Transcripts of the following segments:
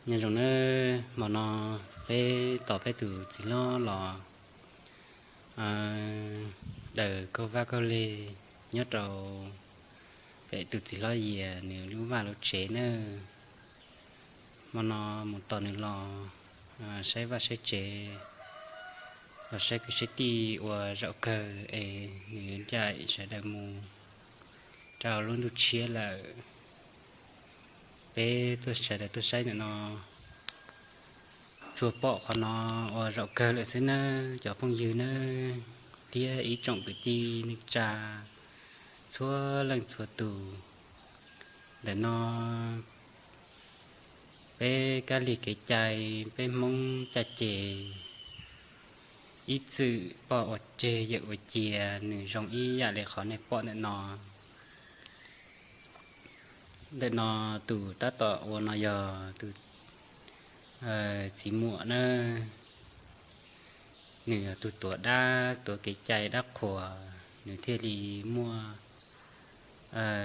Nyob zoo nawb, hmo no peb tos peb tus txiv hlob los daws kaug vaj kaug leg nyob rau pem tus txiv hlob Yias nws lub vaj lub tsev nawb. Hmo no mus tos nws los saib vaj saib tsev, los saib kwv saib tij ua zaum kawg es nws yuav ncaim sawv daws mus rau lub ntuj tshiab lawm. Peb tuaj sawv daws tuaj saib ntawm no, tsuas pom qhov no ua zaum kawg lawm xwb nawb cov phooj ywg nawb, thiab ib tsoom kwv tij neej tsa txhua leej txhua tus. Ntawm no peb kab lig kev cai, peb Hmoob caj ces ib txwm poj ua tseg yawm ua cia, nws zoo ib yam li qhov nej pom ntawm no. Ntawm no tus tab tom ua no yog tus txiv muam nawb. Nws yog tus tuav dab tuav kev cai dab qhuas, nws thiaj li muaj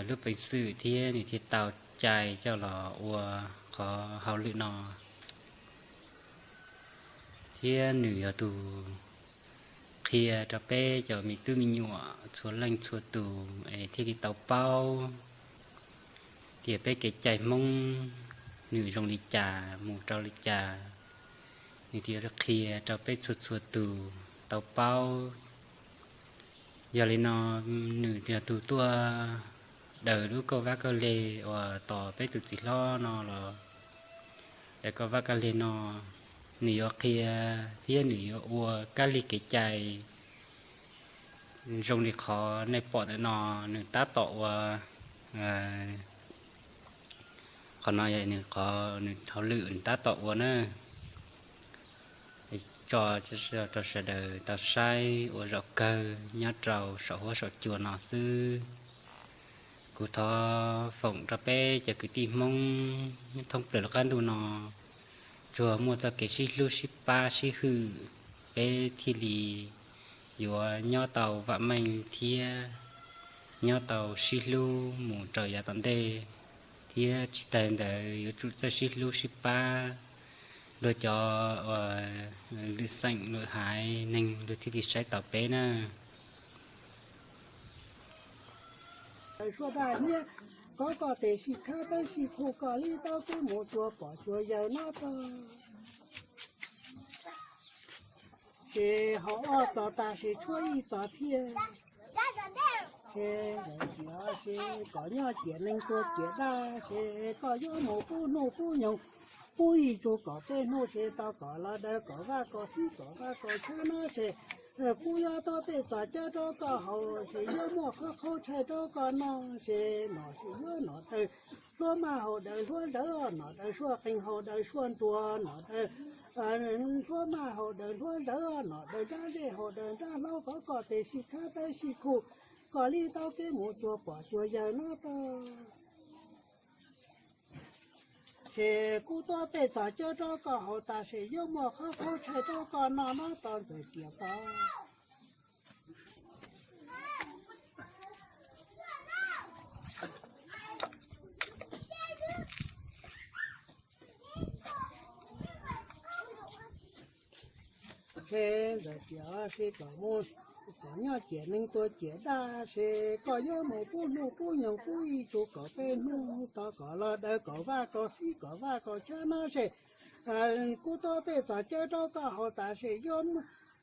lub peev xwm thiab nws thiaj tau cai coj los ua qhov hauj lwm no. Thiab nws yog tus qhia rau peb cov me tub me nyuam txhua leej txhua tus es thiaj li tau paub tias peb kev cai Hmoob nws zoo li cas mus rau li cas, nws thiaj qhia rau peb txhua txhua tus tau paub. Yog li no, nws yog tus tuaj daws lub kaug vaj kaug leg uas tos peb tus txiv hlob no los, daws kaug vaj kaug leg no nws yuav qhia thiab nws yuav ua kab lig kev cai zoo li qhov nej pom ntawm no. Nws tab tom ua, qhov no yog nws qhov nws hauj lwm nws tab tom ua na. Tso rau sawv daws tau saib ua zaum kawg nyob rau saum huab saum cua no xwb. Kuv thov foom rau peb cov kwv tij Hmoob thoob plaws lub qab ntuj no, tsuas muaj txoj kev sib hlub sib pab sib hwm, peb thiaj li yuav nyob tau vam meej thiab nyob tau sib hlub mus rau yav tom ntej. Thiab tsis tas ntawd yuav tsum txawj sib hlub sib pab luag cov lwm xeem lwm haiv neeg luag thiaj li saib taus peb na. Suab daj niab, kov koj tes sij khab tawb sij khu koj li tau peb mus cuag pom cuag yawg no rau. Ces haus ob txos tag ces tshuab ib txos thiab. Ces ntawd tias ces kom nyob ciam neeg tuag ciam dab, ces koj yuav mus pub hnub pub nyoog pub ib tsug kom peb hnub, ces tau kom los daws kom vaj kom txhib kom vaj kom tshab no, ces kuv yuav tuav pej xeem cawb rau koj haus, ces yuav muaj qhov qhaub tshaib rau koj noj, ces nom ces yuav nom daws hluav maj haus daws hluav zawv, nom daws suab qeeg haus daws suab nruas, nom daws hluav maj haus daws hluav zawv, nom daws nrab zeb haus daws nrab hlaub, kov koj tes sij khab tawb sij khu koj li tau peb mus cuag pom cuag yawg no rau. Ces kuv tuav pej xeem cawb rau koj haus tas, ces yuav muaj qhov qhaub tshaib rau koj noj no rau Ntxawm Tias tau. Ces Ntxawm Tias ces kom mus, kom nyob ciam neeg tuag ciam dab, ces koj yuav mus pub hnub pub nyoog pub ib tsug kom peb hnub, tau kom los daws kom vaj kom txhib kom vaj kom tshab no, ces kuv tuav pej xeem cawb rau koj haus tas, ces yuav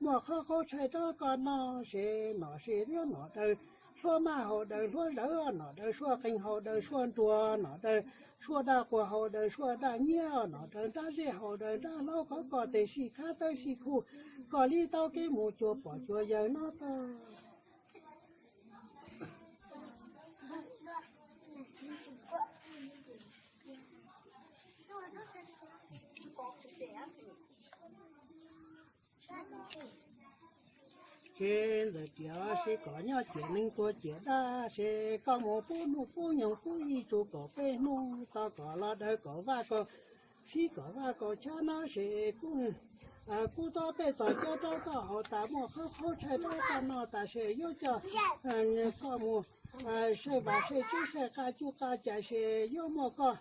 muaj qhov qhaub tshaib rau koj noj, ces nom ces yuav nom daws hluav maj haus daws hluav zawv, nom daws suab qeeg haus daws suab nruas, nom daws suab daj quas haus daws suab daj nyiab, nom daws nrab zeb haus daws nrab hlaub, kov koj tes sij khab tawb sij khu koj li tau peb mus cuag pom cuag yawg no rau. Ces Ntxawm Tias ces kom nyob ciam neeg tuag ciam dab, ces koj mus pub hnub pub nyoog pub ib tsug kom peb hnub, tau kom los daws kom vaj kom txhib kom vaj kom tshab no, ces kuv tuav pej xeem cawb rau koj haus tas, muaj qhov qhaub tshaib rau koj noj tas, ces yuav coj koj mus saib vaj saib tsev saib qab cuj qab cais, ces yuav muab koj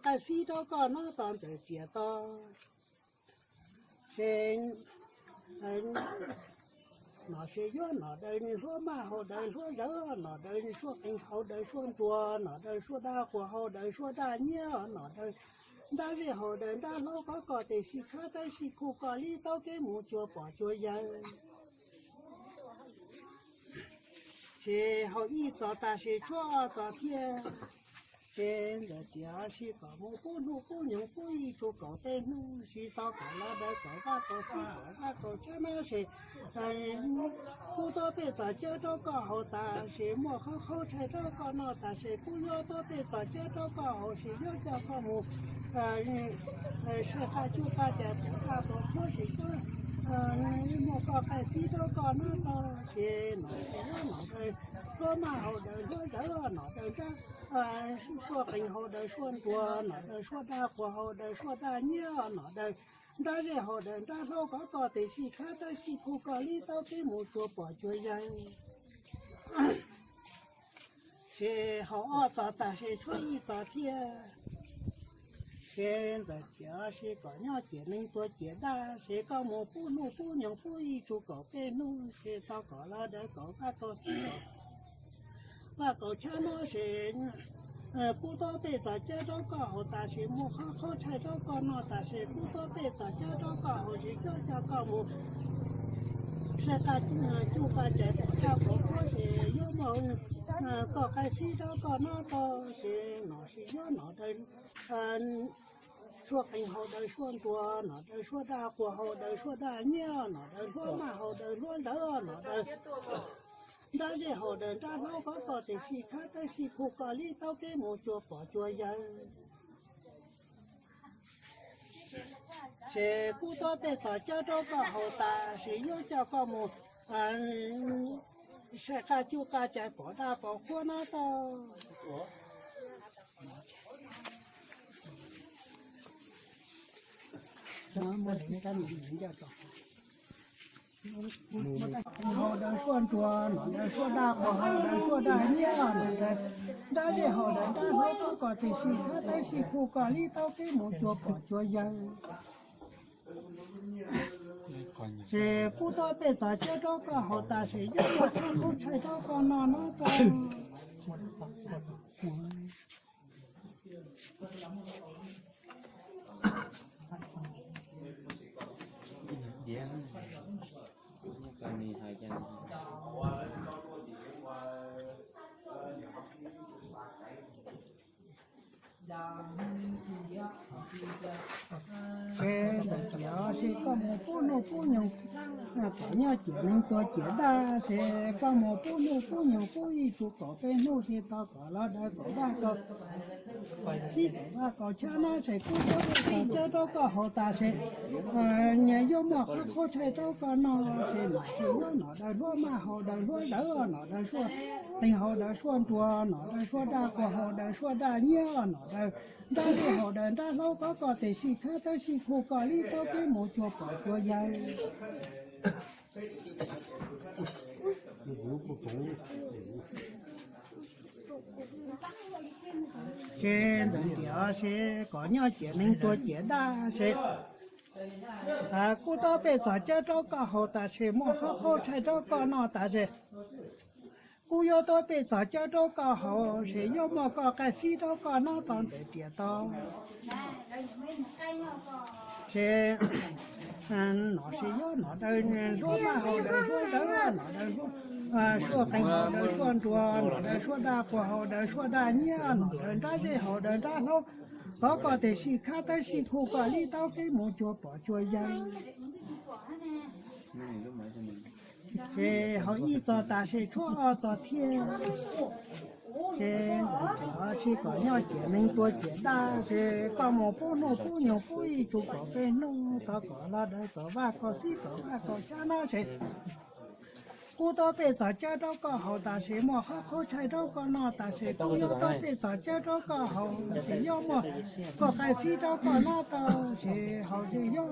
qaib xib rau koj noj tau ntxawm riam tau. Ces nom sib yuav nom daws hluab maj haus daws hluab zawv, nom daws suab qees haus daws suab nruas, nom daws suab daj quas haus daws suab daj nyiab, nom daws nrab zej haus daws nrab hlaub, qhov koj tes sib khab tab sib khu koj li taub keb mus cuag pom cuag yawg. Ces haus ib txos tas ces tshuab ob txos thiab. Ces ntxawm tias sis kom mus pub hnub pub nyoog pub ib tsu kaum peb hnub sis tau kom los daws kaum vaj kaum xib kaum vaj kaum tshab nab ces pub tau pej txom cawb rau koj haus tas ces muaj qhov qhaub tshaij rau koj noj tas ces pub yuav tau pej txom cawb rau koj haus ces yuav coj koj mus saib qaj cuj qaj cais pom daj pom qhuab ces muaj koj qaib xib rau koj noj tau ces nom ces yuav nom daws hluab maj haus daws hluab zawv, nom daws nrab suab qees haus daws suab nruas, nom daws suab daj quas haus daws suab daj nyiab, nom daws nrab zej haus daws nrab hlaub, qhov koj tes sib khab tab sib khu koj li taub keb mus cuag pom cuag yawg. Ces haus ob txos tas ces tshuab ib txos thiab. Ces ntxawm tias sis kom nyob ciam neeg tuag ciam daj ces koj mus pub hnub pub nyoog pub ib tsu kaum peb hnub ces tau kom los daws kaum vaj kaum xib kaum vaj kaum tshab nab ces pub tau pej txom cawb rau koj haus tas ces muaj qhov qhaub tshaij rau koj noj tas ces pub tau pej txom cawb rau koj haus ces yuav coj koj mus saib qaj cuj qaj cais pom daj pom qhuab ces yuav muaj koj qaib xib rau koj noj tau ces nom ces yuav nom daws suab qees haus daws suab nruas, nom daws suab daj quas haus daws suab daj nyiab, nom daws hluab maj haus daws hluab zawv, nom daws nrab zej haus daws nrab hlaub, qhov koj tes sib khab tab sib khu koj li taub keb mus cuag pom cuag yawg. Ces pub tau pej txom cawb rau koj haus tas ces yuav coj koj mus saib qaj cuj qaj cais pom daj pom qhuab noj tau. Haus daws suab nruas, nom daws suab daj quas haus daws suab daj nyiab, nom daws nrab zej haus daws nrab hlaub, qhov koj tes sib khab tab sib khu koj li taub keb mus cuag pom cuag yawg. Ces pub tau pej txom cawb rau koj haus tas ces yuav muaj qhov qhaub tshaij rau koj noj noj tau. Ces ntxawm tias sis koj mus pub hnub pub nyoog kom nyob ciam neeg tuag ciam daj ces koj mus pub hnub pub nyoog pub ib tsu kaum peb hnub ces tau kom los daws kaum vaj kaum xib kaum vaj kaum tshab nab ces pub tau pej txom cawb rau koj haus tas ces nyias yuav muaj qhov qhaub tshaij rau koj noj ces nom ces yuav nom daws hluab maj haus daws hluab zawv, nom daws suab qees haus daws suab nruas, nom daws suab daj quas haus daws suab daj nyiab, nom daws nrab zej haus daws nrab hlaub, qhov koj tes sib khab tab sib khu koj li taub keb mus cuag pom cuag yawg. Ces ntxawm tias sis kom nyob ciam neeg tuag ciam daj ces kuj tau pej txom cawb rau koj haus tas ces muaj qhov qhaub tshaij rau koj noj tas ces kuj yuav tau pej txom cawb rau koj haus ces yuav muaj koj qaib xib rau koj noj tau ntxawm tias tau. Ces nom ces yuav nom daws hluab maj haus daws hluab zawv, nom daws suab qees haus daws suab nruas, nom daws suab daj quas haus daws suab daj nyiab, nom daws nrab zej haus daws nrab hlaub, qhov koj tes sib khab tab sib khu koj li taub keb mus cuag pom cuag yawg. Ces haus ib txos tas ces tshuab ob txos thiab. Ces ntxawm tias sis kom nyob ciam neeg tuag ciam daj ces koj mus pub hnub pub nyoog pub ib tsu kaum peb hnub tau kom los daws kaum vaj kaum xib kaum vaj kaum tshab nab ces kuj tau pej txom cawb rau koj haus tas ces muaj qhov qhaub tshaij rau koj noj tas ces kuj yuav tau pej txom cawb rau koj haus ces yuav muaj koj qaib xib rau koj noj tau ces haus ces yuav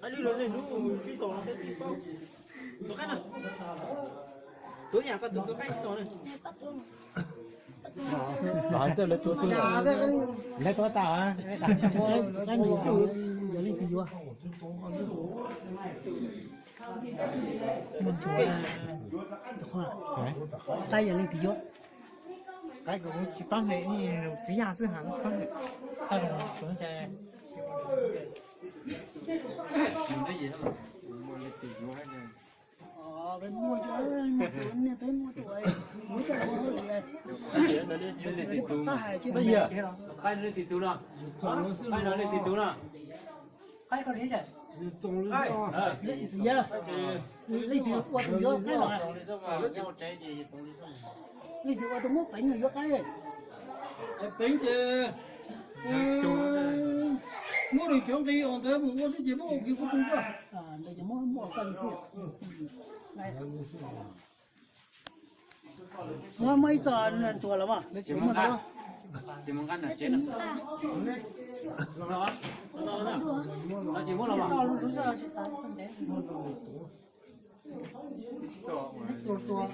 Hais lus los niaj hnub sib tos no thiab tsis paub. Tus qaib no. Tus yam koj tus tus qaib sib tos na. Los hais xwb lawv tuav xwb. Lawv tuav tas. Yog leej twg yuav? Qaib yog leej twg yuav? Qaib kuv tsis paub ne, txiv yam xwb hais. Qaib leej twg tus no? Qaib no leej twg tus no? Qaib koj li cas? Leej twg ua tus yuav qaib no? Leej twg ua tus muab peev yuav qaib? Peev ces muab lus cov nqi os ntawd mus ua xwb ces muab ua kiag kuv tus xwb. Muab muab ib txoj ntuas los mas.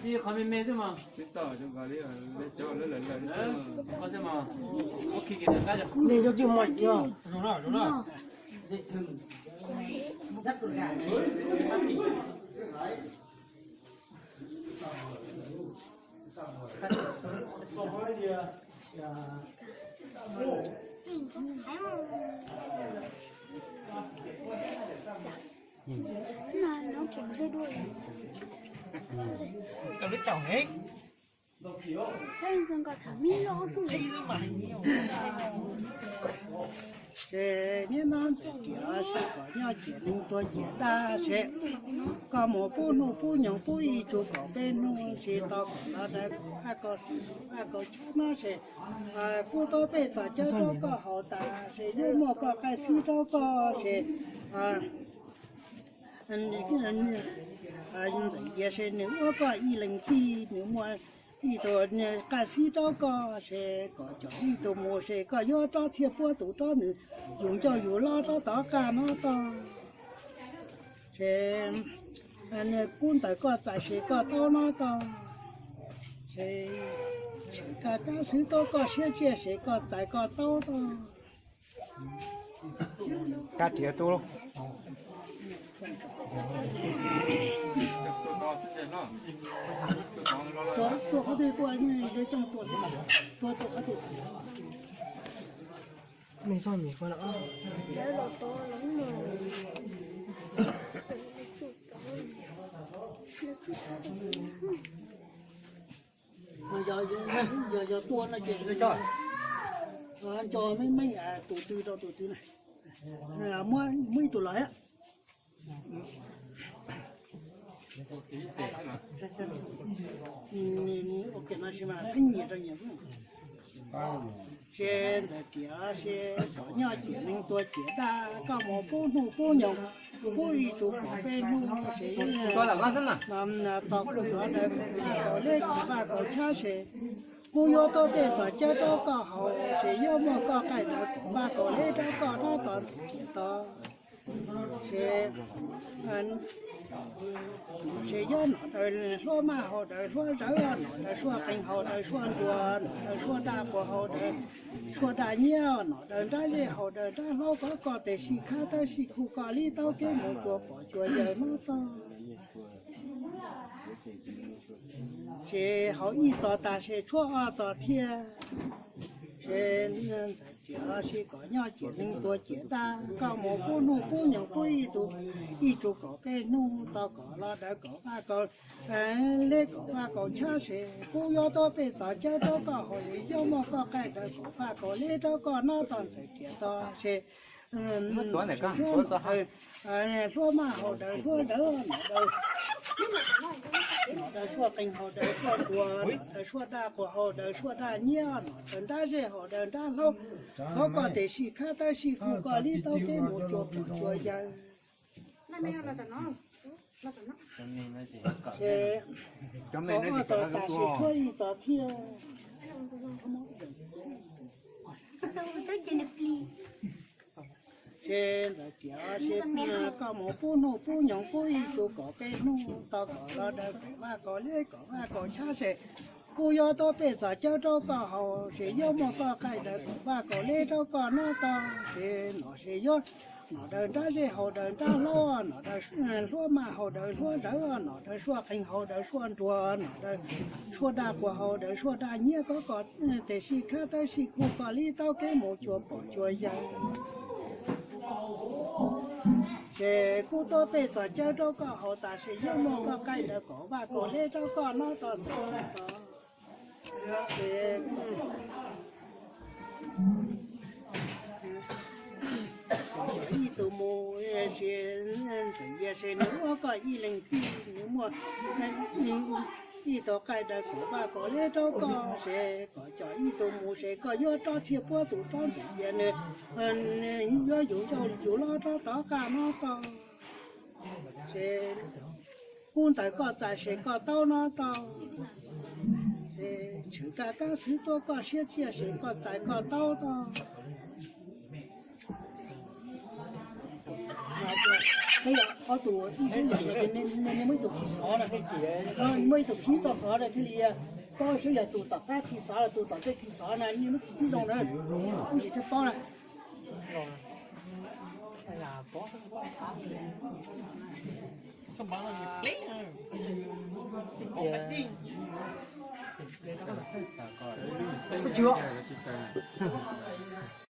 Ib qho me me xwb mas. Nej cov cwj mas. Ces niaj no ntxim tias seb kom nyob ciam neeg tuag ciam dab seb koj mus pub hnub pub nyoog pub ib tsug kaum peb hnub seb tau kom los dawb kom aj koj xwb aj koj chob no seb kuv tau pej xeem cawv rau koj haus tas seb yuav muab koj qaib xib rau koj seb ntxim tias seb nws ua koj ib leeg tij nws muaj ib tug qaib xib rau koj seb kom cov ib tug mus seb koj yuav rov txhiaj puab tus rov nws yus ncauj yus loj rov tov qab no tau. Seb kub ntawm koj txais seb koj tau no tau. Seb tshwm kab rab xwb tau koj siab tsiaj seb koj txais koj tau tau. Kab riam tub. Tua qhov twg tua, tua tua qhov twg. Mej txhob mis koj lawm. Yog tua no ces nco meej meej tus twg rau tus twg na. Muab ib tug los thiab. Ua ke no tsis mas pheej nyias rau nyias xwb. Ces Ntxawm Riam ces kom nyob ciam neeg tuag ciam dab, koj mus pub hnub pub nyoog, pub ib tsuv kaum peb hnub ces tos kuv los daws kaum vaj kaum leb kaum vaj kaum tshab ces kuv yuav tuaj pej xeem cawb rau koj haus ces yuav muaj koj qaij daws kaum vaj kaum leb rau koj noj tos Ntxawm Riam tod. Ces, ces yuav nom daws hluas maj haus daws hluas zawv, nom daws suaj qeeg haus daws suaj nruas, nom daws suaj daj quas haus daws suaj daj nyiab, nom daws nrab zej haus daws nrab hlaub, koj koj tes sij khab tawb sij khu koj li taub keb mus cuag pom cuag yawg noj tog. Ces haus ib txos tas ces tshuab ob txos thiab. Ces Ntxawm Riam ces kom nyob ciam neeg tuag ciam dab, koj mus pub hnub pub nyoog pub ib tug, ib tsuv kaum peb hnub, tos kom los daws kaum vaj kaum leb kaum vaj kaum tshab ces kuv yuav tuaj pej xeem cawb rau koj haus, yuav muaj koj qaij daws kaum vaj kaum leb rau koj noj tos Ntxawm Riam tod ces hluas maj haus daws hluas zawv, nom daws, nom daws suaj qeeg haus daws suaj nruas, nom daws suaj daj quas haus daws suaj daj nyiab, nom daws nrab zej haus daws nrab hlaub, koj koj tes sij khab tawb sij khu koj li taub keb mus cuag pom cuag yawg. Ces haus ob txos tas ces tshuab ib txos thiab. Ces Ntxawm Riam ces koj mus pub hnub pub nyoog pub ib tsuv kaum peb hnub, tos kom los daws kaum vaj kaum leb kaum vaj kaum tshab ces kuv yuav tuaj pej xeem cawb rau koj haus, ces yuav muaj koj qaij daws kaum vaj kaum leb rau koj noj tog. Ces nom ces yuav, nom daws nrab zej haus daws nrab hlaub, nom daws hluas maj haus daws hluas zawv, nom daws suaj qeeg haus daws suaj nruas, nom daws suaj daj quas haus daws suaj daj nyiab, koj koj tes sij khab tawb sij khu koj li taub keb mus cuag pom cuag yawg. Ces kuv tuaj pej xeem cawb rau koj haus tas ces yuav muaj koj qaij daws kaum vaj kaum leb rau koj noj tog Ntxawm Riam tod. Ces ib tug mus ces Ntxawm Riam ces nws muab koj ib leeg tij, nws muaj ib tug qaij daws kaum vaj kaum leb rau koj ces kom coj ib tug mus ces koj yuav rov txhiaj puab tus rov Ntxawm Riam nws yuav yus ncauj yus hlob rov tov qab noj tog. Ces kub ntawm koj txais ces koj taub noj tog. Ces tshwm kab kab xwb tuaj koj siab tsiaj ces koj txais koj taub tog. Ob tug ib sib yam, nej muaj ib tug khi xov no, muaj ib tug khi txoj xov no thiaj li paub seb yog tus tom qab khi xov los tus tom tej khi xov na, nej muab khi tib zoo na, ib ntsis thiaj paub na.